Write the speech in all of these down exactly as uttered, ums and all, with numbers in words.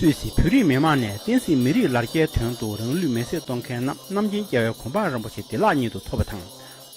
སུད་སི་བོད་རིགས་མི་མང་ནས་བསྟན་སྲིད་མི་རིགས་ལར་རྒྱའི་དོན་དུ་རང་ལུས་མེར་སྲེག་གཏོང་མཁན་རྣམས་རྣམ་མཁྱེན་རྒྱལ་བའི་གོ་འཕང་རིན་པོ་ཆེ་བདེ་བླག་ཉིད་དུ་ཐོབ་པ་དང་།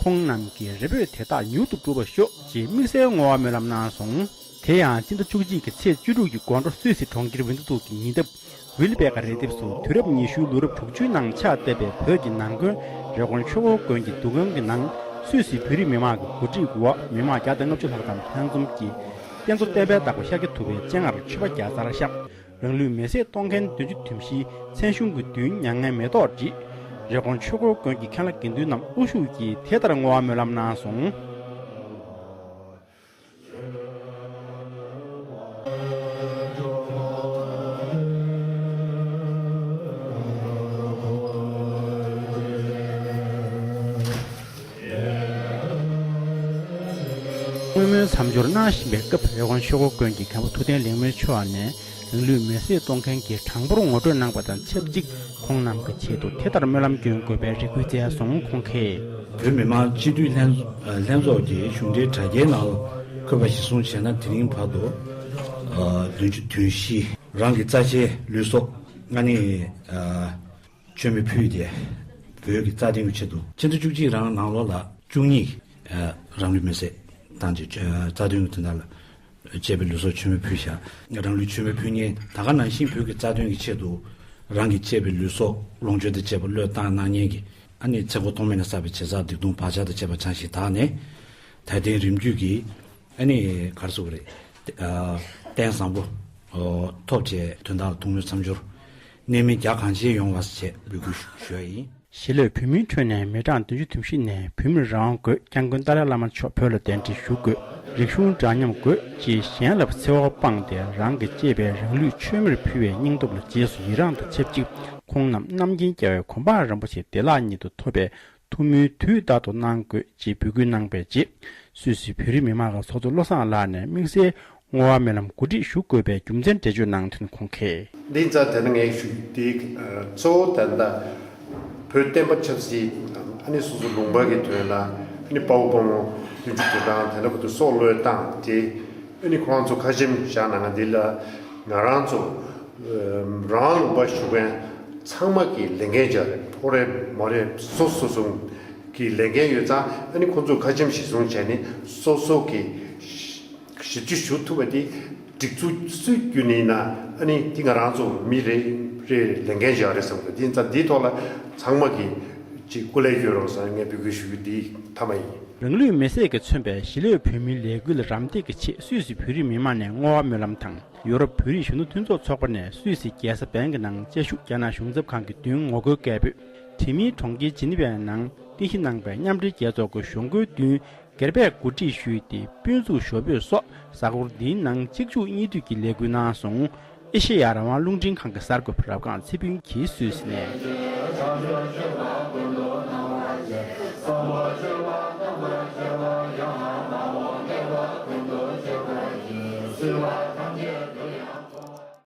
ཁོང་རྣམས་ཀྱི་རེ་འབོད་དེ་དག་མྱུར་དུ་འགྲུབ་པར་ཤོག་ཅེས་དམིགས་བསལ་བསྔོ་བ་སྨོན་ལམ་གནང་སོང་། དེ་ཡང་སྤྱི་ཟླ་བཅུ་གཅིག་གི་ཚེས་བཅུ་དྲུག་གི་དགོང་དྲོ་སུད་སི་གྲོང་ཁྱེར་ཝིན་ཛ་དུ་གི་ཉེ་འདབས་ཝིལ་པེ་ཀ་རི་དེབ་སུ་དུས་རབས་ཉི་ཤུའི་ལོ་རབས་དྲུག་ཅུའི་ནང་ཕྱག་བཏབ་པའི་བོད་ཀྱི་ནང་དགོན་རི་ཀོན་ཆོས་འཁོར་དགོན་གྱི་འདུ་ཁང་གི་ནང་སུད་སི་བོད་རིགས་མི་མང་གི་གོ་སྒྲིག་འོག་མི་མང་བརྒྱ་དང་ལྔ་བཅུ་ལྷག་དང་ལྷན་འཛོམས་ཀྱིས་རྟེན་གཙོ་བསྟན་པའི་བདག་པོ་ཤཱཀྱ་ཐུབ་པའི་སྤྱན་སྔར་མཆོད་པ་བརྒྱ་རྩ་ལ་བཤམས། རང་ལུས་མེར་སྲེག་གཏོང་མཁན་བདུན་ཅུ་དོན་བཞིའི་མཚན་གཞུང་གི་མདུན་མྱ་ངན་མེ་ཏོག་བསྒྲིགས། རི་ཀོན་ཆོས་འཁོར་དགོན་གྱི་མཁན་བླ་དགེ་འདུན་རྣམས་དབུ་བཞུགས་ཀྱིས་དེ་ལྟར་བསྔོ་བ་སྨོན་ལམ་གནང་སོང་། བསྔོ་སྨོན་མཚམས་སྦྱོར་གནང་བཞིན་པའི་སྐབས་རི་ཀོན་ཆོས་འཁོར་དགོན་གྱི་མཁན་པོ་ཐུབ་བསྟན་ལེགས་སྨོན་མཆོག་ནས། རང་ལུས་མེར་སྲེག་གཏོང་མཁན་གྱི་གྲངས་འབོར་ངོ་སྤྲོད་གནང་བ་དང་ཆབས་ཅིག་ཁོང་རྣམས་ཀྱི་ཆེད་དུ་དེ་ལྟར་སྨོན་ལམ་སྐྱོན་དགོས་པའི་རེ་སྐུལ་བསྩལ་སོང་། ཁོང་གིས། བོད་མི་མང་སྤྱི་འཐུས་ལྷན་ལྷན་ཚོགས་ཀྱི་གཞུང་འབྲེལ་དྲ་རྒྱའི་ནང་འཁོད་པ་གཞིར་བཟུང་བྱས་ན། དེ་རིང་བར་དུ་བདུན་ཅུ་དོན་བཞི་རང་གི་རྩ་ཆེའི་ལུས་སྲོག་ཨ་ནི་མཆོད་མེ་ཕུལ་ཏེ། བོད་ཀྱི་རྩ་དོན་གྱི་ཆེད་དུ་ཕྱི་ཟླ་བཅུ་གཅིག་རང་ནང་ལོགས་ལ་བཅུ་གཉིས་རང་ལུས་མེར་སྲེག་བཏང་རྗེས་རྩ་དོན་གྱི་དོན་དག་ལ། གཅེས་པའི་ལུས་སྲོག་མཆོད་མེ་ཕུལ་བཞག་རང་ལུས་མཆོད་མེ་ཕུལ་མཁན་ད་ག་ནང་བཞིན་བོད་ཀྱི་རྩ་དོན་གྱི་ཆེད་དུ་རང་གི་གཅེས་པའི་ལུས་སྲོག་ལོངས་སྤྱོད་དང་བཅས་པ་བློས་བཏང་གནང་མཁན་གྱི་ཨ་ནི་ཚེ་འཁོར་ཐོག་མེད་ནས་བསགས་པའི་བྱས་རྗེས་སྡིག་ལྟུང་བག་ཆགས་དང་བཅས་པ་བྱང་ཞིང་དག་ནས་ད་ལྟའི་རིམ་བརྒྱུད་ཀྱི་ཨ་ནི་ག་རེ་ཟེར་དགོས་རེད། རྟེན་བཟང་པོ་ཐོབ་བྱས་དོན་དག་ལ་ཐུགས་སྨོན་མཚམས་སྦྱོར་གནད་སྨིན་རྒྱ་གང་ཆེ་ཡོང་བ་ཞེས་འབོད་སྐུལ་ཞུ་ཞུ་བ་ཡིན། གཞིས་ལུས་བོད་མིའི་ཁྲོད་ནས་མི་གྲངས་བདུན་ཅུ་དོན་བཞི་ནས་བོད་མིར་རང་དབང་དགོས། སྐྱབས་མགོན་ཏཱ་ལའི་བླ་མ་མཆོག་བོད་ལ་གདན་འདྲེན་ཞུ་དགོས། རིག་གཞུང་འདྲ་མཉམ་དགོས་ཅེས་གཞན་ལ་འཚེ་བ་སྤངས་ཏེ་རང་གི་གཅེས་པའི་རང་ལུས་མཆོད་མེར་ཕུལ་བའི་སྙིང་སྟོབས་ལ་རྗེས་སུ་ཡི་རངས་དང་ཆབས་ཅིག་ཁོང་རྣམས་རྣམ་མཁྱེན་རྒྱལ་བའི་གོ་འཕང་རིན་པོ་ཆེ་བདེ་བླག་ཉིད་དུ་ཐོབ་པའི་ཐུགས་སྨོན་དུས་རྟག་ཏུ་གནང་དགོས་ཅེས་འབོད་སྐུལ་གནང་བའི་རྗེས། སུད་སི་བོད་རིགས་མི་མང་གི་ཚོགས་གཙོ་བློ་བཟང་ལགས་ནས་དམིགས་བསལ་བསྔོ་བ་སྨོན་ལམ་གོ་སྒྲིག་ཞུ་དགོས་པའི་རྒྱུ་མཚན་འགྲེལ་བརྗོད་གནང་དོན་ཁོང་གིས། འདི་རྩ་དེ་ནི་ངས་ཞུ་རྒྱུ་དེ་གཙོ་བོ་ད་ལྟ་བོད་བསྟན་པ་ཆབ་སྲིད་ཨ་ནི་སོ་སོ་ལུང་པ་གི་དོན་ལ་ཨ་ནི་དཔའ་བོ་དཔའ་མོ་བདུན་ཅུ་དོན་གྲངས་དེ་འདྲ་བོ་དེ་སྲོག་བློས་བཏང་སྟེ་ཨ་ནི་ཁོང་ཚོ་ཁ་ཆེམས་བཞག་གནང་། འདི་ལ་ང་རང་ཚོ་རང་ལུང་པ་བཞུགས་མཁན་ཚང་མ་གི་ལས་འགན་ཅིག་རེད། ཕོགས་རེད་མ་རེད་སོ་སོ་སོ་གི་ལས་འགན་ཡོད་ཙང་ཨ་ནི་ཁོང་ཚོ་ཁ་ཆེམས་གཞི་བཟུང་བྱས་ནས་སོ་སོ་གི་ཞིབ་འཇུག་ཞུ་ཐུབ་པ་དེ་སྒྲིག་འཛུགས་སུ་བརྒྱུད་ནས་ན་ཨ་ནི་དེ་ང་རང་ཚོ་མི་རེ་རེ་ལས་འགན་བཞག་རེད་བསམ་གི། དེ་ཙང་འདིའི་ཐོག་ལ་ཚང་མ་གི་ཅིག་སྐུ་ལས་སྐྱོན་རོགས་ཟེར་ངས་འབོད་སྐུལ་ཞུ་རྒྱུ་འདི་མཐའ་མ་ཡིན། རང་ལུས་མེར་སྲེག་གིས་མཚོན་པའི་གཞིས་ལུས་བོད་མིའི་ལས་འགུལ་རམ་འདེགས་ཀྱི་ཆེད་སུད་སི་བོད་རིགས་མི་མང་ནས་བསྔོ་བ་སྨོན་ལམ་དང་། ཡོ་རོབ་བོད་རིགས་གཞོན་ནུ་མཐུན་ཚོགས་ཚོགས་པ་ནས་སུད་སི་རྒྱལ་ས་བན་གྱི་ནང་བཅའ་བཞུགས་རྒྱ་ནག་གཞུང་ཚབ་ཁང་གི་མདུན་ངོ་རྒོལ་སྐད་འབོད། དེ་མིན་གྲོང་ཁྱེར་ཇི་ནི་ཝའི་ནང་རྟེན་གཞི་གནང་པའི་མཉམ་འབྲེལ་རྒྱལ་ཚོགས་ཀྱི་གཞུང་སྒོའི་མདུན་སྒེར་པས་གོ་སྒྲིག་ཞུས་ཏེ་སྤུན་ཚོགས་ཞོ་སྦོས་སོགས་གཟའ་འཁོར་འདིའི་ནང་གཅིག་མཇུག་གཉིས་མཐུད་ཀྱི་ལས་འགུལ་གནང་སོང་། ཨེ་ཤེ་ཡ་རང་དབང་རླུང་འཕྲིན་ཁང་གི་གསར་འགོད་པ་རབ་སྒང་ཚེ་ཕུན་གྱིས་སུད་སི་ནས།